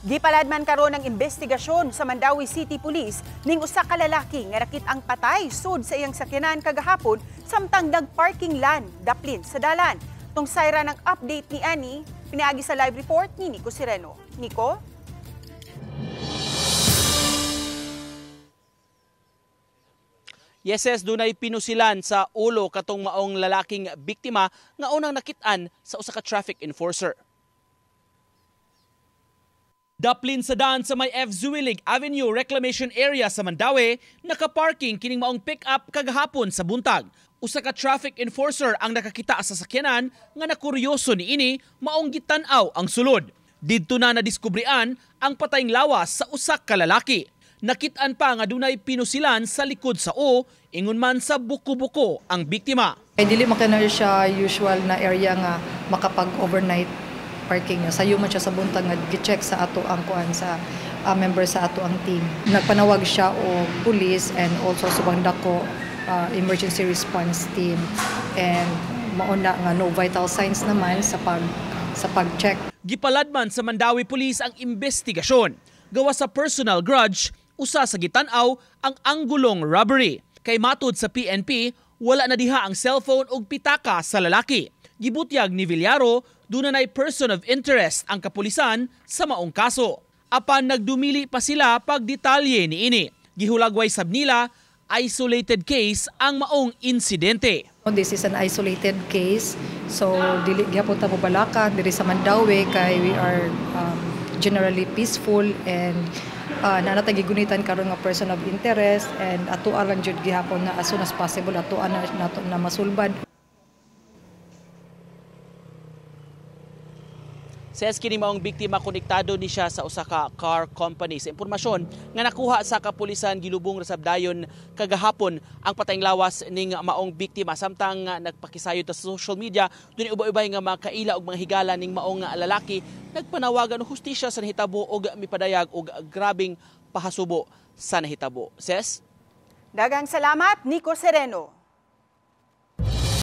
Gipaladman karon ang investigasyon sa Mandaue City Police ning usa ka lalaki nga nakit-ang patay sud sa iyang sakyanan kagahapon samtang nagparking lan daplin sa dalan. Tungsay ra ng update ni Annie, pinaagi sa live report ni Nico Sereno. Nico? Yes, dunay pinusilan sa ulo katong maong lalaking biktima nga unang nakit-an sa usa ka traffic enforcer. Daplin sa daan sa may F. Zuilig Avenue Reclamation Area sa Mandaue, nakaparking kining maong pick-up kagahapon sa buntag. Usa ka traffic enforcer ang nakakita sa sakyanan nga nakuryoso niini maong gitan-aw ang sulod. Didto na nadiskubrian ang patayng lawas sa usa ka lalaki. Nakit-an pa nga dunay pinusilan sa likod sa o, ingon man sa buko-buko ang biktima. Ay, dili makana siya usual na area nga makapag-overnight parking niya. Sayo man siya sa buntag nga gi-check sa ato ang kuan sa member sa ato ang team. Nagpanawag siya og police and also subang dako emergency response team, and mauna nga no vital signs naman sa pag-check. Gipaladman sa Mandaue Police ang investigasyon. Gawa sa personal grudge, usa sa gitan-aw ang anggulong robbery. Kay matud sa PNP, wala na diha ang cellphone ug pitaka sa lalaki. Gibutyag ni Villaro, dunay person of interest ang kapulisan sa maong kaso. Apan nagdumili pa sila pag detalye niini. Gihulagway sab nila, isolated case ang maong insidente. This is an isolated case. So dili gyapon ta mobalaka diri sa Mandaue kay we are generally peaceful and naa na gigunitan karon nga person of interest, and atoa lang jud gihapon na as soon as possible atoa na nato na masulbad. Ses kini maong biktima konektado ni siya sa usa ka car company. Sa impormasyon nga nakuha sa kapulisan, gilubong ra sab dayon kagahapon ang patayng lawas ning maong biktima. Samtang nagpakisayod ta sa social media, dunay ubay-ubay nga mga kaila og mga higala ning maong lalaki nagpanawagan og hustisya sa nahitabo og mipadayag og grabeng pahasubo sa nahitabo. Ses? Daghang salamat, Nico Sereno.